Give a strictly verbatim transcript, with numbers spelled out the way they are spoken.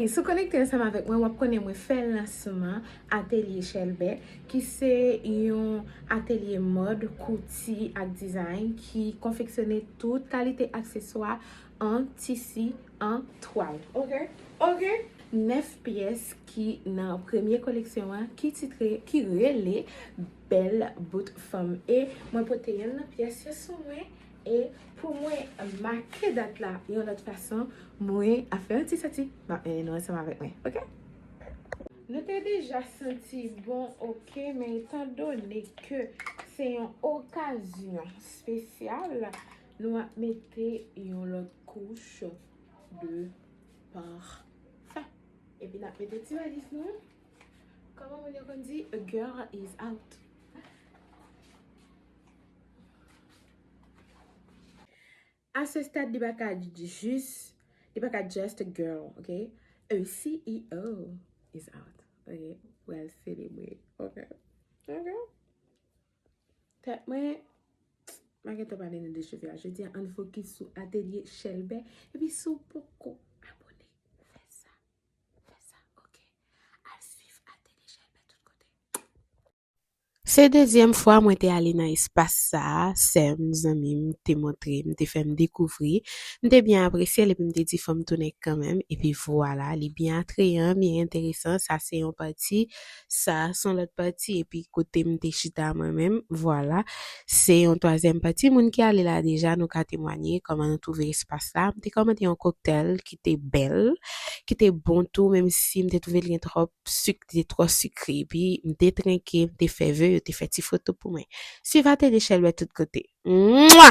Si w konekte ansanm avèk mwen, w ap konnen mwen fè lansman Atelier Chelbè, ki se yon atelye mòd, kouti ak dizayn ki konfeksyone tout kalite akseswa an tisi, an twal. Oke? Oke? Nèf pyès ki nan premye koleksyon an, ki titre, ki rele Bèl Bout Fanm. E mwen pote yonn nan pyès yo sou mwen. E pou mwen make dat la yon lòt fason, mwen ap fè yon ti soti. M ap mennen nou ansanm avèk mwen, oke? Nou te deja santi bon, oke, men etandone ke se yon okazyon espesyal, nou ap mete yon lòt kouch de parfum. Epi n ap mete ti valiz nou. Kòman moun yo konn di, a girl is out. A ce stade, li pa ka jis, li pa ka just a girl, oke? A C E O is out, oke? Pral selebre, oke? Oke? Tèt mwen, m a gentan pale nou de cheve a. Jodi a, ann fokis sou Atelier Chelbè. Epi si w poko abone, fè sa. Fè sa, oke? Al swiv Atelier Chelbè tout kote. Se dezyèm fwa mwen te ale nan espas sa a, sè m, zanmi m te montre m, te fè m dekouvri. M te byen apresye l epi m te di fò m tounen kanmenm. Epi vwala, li byen atreyan, byen enteresan. Sa se yon pati, sa se yon lòt pati, epi kote m te chita mwen menm, vwala. Se yon twazyèm pati. Moun ki ale la deja, nou ka temwanye kòman nou twouve espas la. M te kòmande yon koktèl ki te bèl, ki te bon tou, menm si m te twouve l gen twòp sik, li te twò sikre, epi m te trenke, m te fè ve, yo te fè ti foto pou mwen. Swiv Atelier Chelbè tout kote. Mwa!